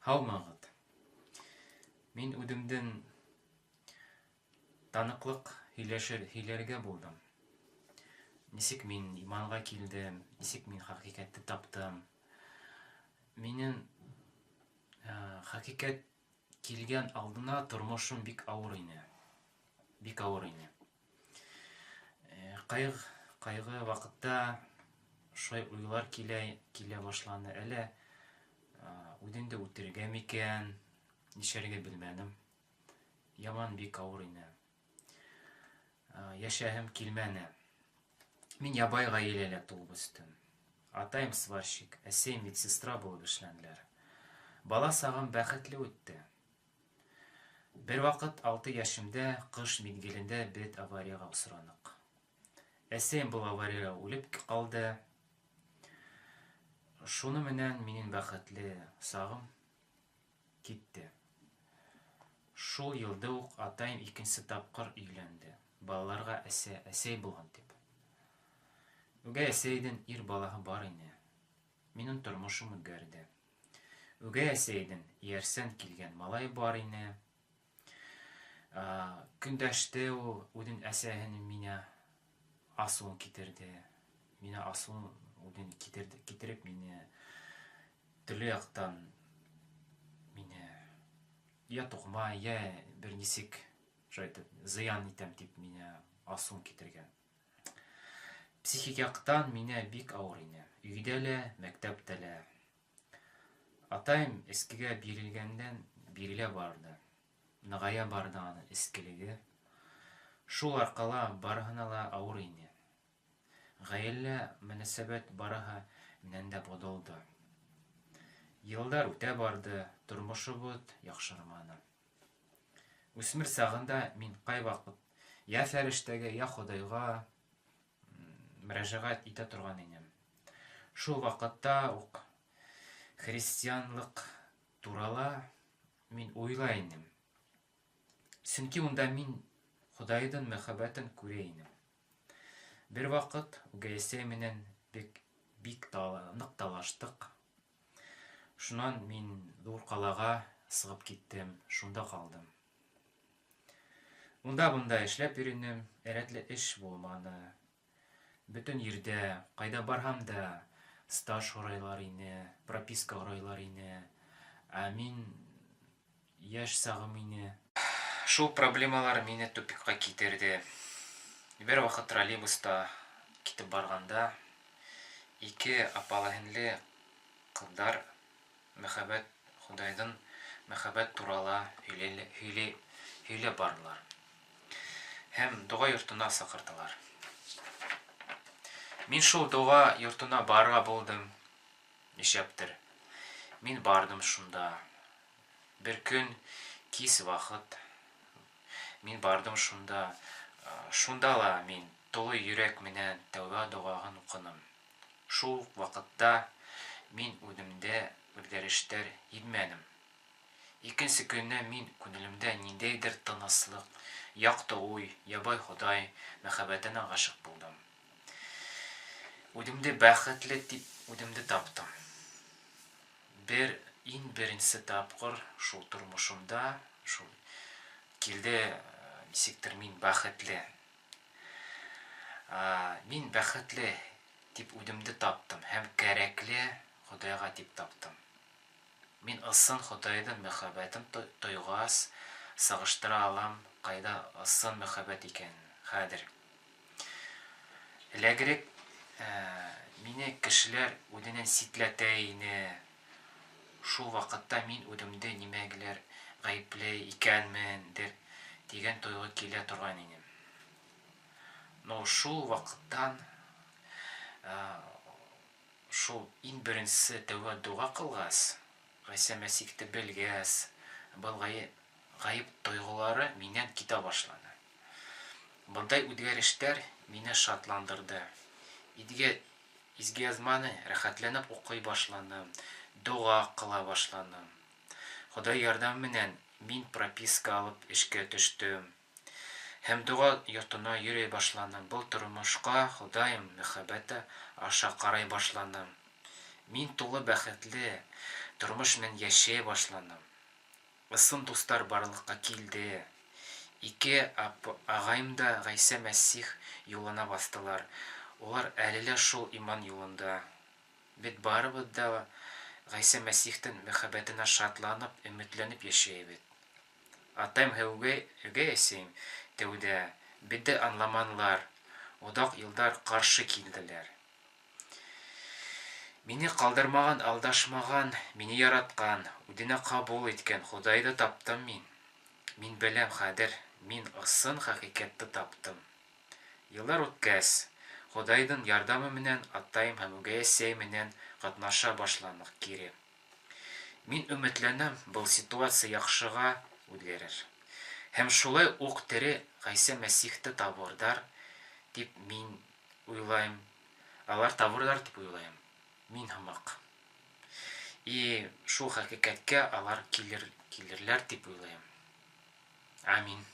Һаумыһығыҙ! Мин үҙемдең таныҡлыҡ һөйләшер, һөйләргә булдым. Нисек мин иманға килдем, нисек мин хәҡиҡәтте таптым. Минең хәҡиҡәт килгән алдына тормошом бик ауыр ине. Бик ауыр ине. Ҡайғы ваҡытта шулай уйлар килә башланы. Әллә үҙемде үтерергә микән, нишләргә белмәнем. Яман бик ауыр ине. Йәшәһем килмәне. Мин ябай ғаиләлә тыуып үҫтем. Атайым сварщик, әсәйем медсестра булып эшләнеләр. Бала сағым бәхетле үтте. Бер ваҡыт 6 йәшемдә ҡыш миҙгелендә беҙ аварияға осраныҡ. Әсәйем был аварияла үлеп ҡалды. Шуны менән минең бәхетле сағым китте. Шул йылда уҡ атайым икенсе тапҡыр өйләнде. Балаларға әсә, әсәй булһын тип. Үгәй әсәйҙең ир балаһы бар ине. Минең тормошом үҙгәрҙе. Үгәй әсәйҙең эйәрсән килгән малай бар ине. Көндәште ул үҙен әсәһен миңә асыуын китерҙе. Миңә асыуын үҙен китерҙе, китереп мине төрлө яҡтан мине я туҡмай, я бер нисек шулай итеп зыян итәм тип мине асыуын китергән. Психик яҡтан миңә бик ауыр ине. Өйҙә лә, мәктәптә лә. Атайым эскегә бирелгәндән бирелә барҙы. Нығая барҙы уның эскелеге. Шул арҡала барыһына ла ауыр ине. Ғаилә мөнәсәбәт барыһы менән дә боҙолдо. Йылдар үтә барҙы, тормошобоҙ яҡшырманы. Үҫмер сағында мин ҡай ваҡыт я фәрештәгә, я Хоҙайға мөрәжәғәт итә торған инем. Шул ваҡытта уҡ христианлыҡ турала мин уйлай инем. Сөнки унда мин Хоҙайҙың мөхәббәтен күрә инем. Бер ваҡыт үгәй әсәй менән бик ныҡ талаштыҡ. Шунан мин ҙур ҡалаға сығып киттем, шунда ҡалдым. Унда-бында эшләп йөрөнөм, рәтле эш булманы. Бөтөн ерҙә, ҡайҙа барһам да, стаж һорайлар ине, прописка һорайлар ине. Ә мин йәш сағым ине. Шул проблемалар мине тупикҡа китерҙе. Бер ваҡыт троллейбуста китеп барғанда ике апалы-һеңле ҡыҙҙар мөхәббәт, Хоҙайҙың мөхәббәт турала һөйләп барҙылар. Һәм доға йортона саҡырҙылар. Мин шул доға йортона барырға булдым. Нишләптер. Мин барҙым шунда. Бер көн кис ваҡыт мин барҙым шунда. Шунда ла мин тулы йөрәк менән тәүбә доғаһын уҡыным. Шул уҡ ваҡытта мин үҙемдә үҙгәрештәр һиҙмәнем. Икенсе көнө мин күңелемдә ниндәйҙер тыныслыҡ, яҡты уй, ябай Хоҙай мөхәббәтенә ғашиҡ булдым. Үҙемде бәхетле тип үҙемде таптым. Бер иң беренсе тапҡыр шул тормошомда шул килде, нисектер мин бәхетле. Мин бәхетле тип үҙемде таптым һәм кәрәкле Хоҙайға тип таптым. Мин ысын Хоҙайҙың мөхәббәтен тойғас, сағыштыра алам, ҡайҙа ысын мөхәббәт икәнен хәҙер. Элегерәк мине кешеләр үҙенән ситләтә ине. Шул ваҡытта мин үҙемде нимәгәлер ғәйепле икәнмендер тигән тойғо килә торған ине. Но шул ваҡыттан шул иң беренсе тәүбә доға ҡылғас, Ғайса Мәсихте белгәс, был ғәйеп тойғолары минән китә башланы. Бындай үҙгәрештәр мине шатландырҙы. Изге яҙманы рәхәтләнеп уҡый башланым, доға ҡыла башланым. Хоҙай ярҙамы менән мин прописка алып эшкә төштөм. Һәм доға йортона йөрөй башланым. Был тормошҡа Хоҙайым мөхәббәте аша ҡарай башланым. Мин тулы бәхетле, Тормош менән йәшәй башланым. Ысын дуҫтар барлыҡҡа килде. Ике ағайым да Ғайсә Мәсих юлына баҫтылар. Улар әле лә шул иман юлында. Беҙ барыбыҙ ҙа Ғайсә Мәсихтең мөхәббәтенә шатланып, өмөтләнеп йәшәйбеҙ. Атайым һәм үгәй әсәйем тәүҙә беҙҙе аңламанылар, оҙаҡ йылдар ҡаршы килделәр. Мине ҡалдырмаған, алдашмаған, мине яратҡан, үҙенә ҡабул иткән Хоҙайҙы таптым мин. Мин беләм хәҙер, мин ысын хәҡиҡәтте таптым. Йылдар үткәс, Хоҙайҙың ярҙамы менән атайым һәм үгәй әсәй менән ҡатнаша башланыҡ кире. Мин өмөтләнәм, был ситуация яҡшыға үҙгәрер. Һәм шулай уҡ тере Ғайсә Мәсихте табырҙар тип мин уйлайым. Алар табырҙар тип уйлайым. Мин һымаҡ. И шул хәҡиҡәткә алар килерләр тип уйлайым. Амин.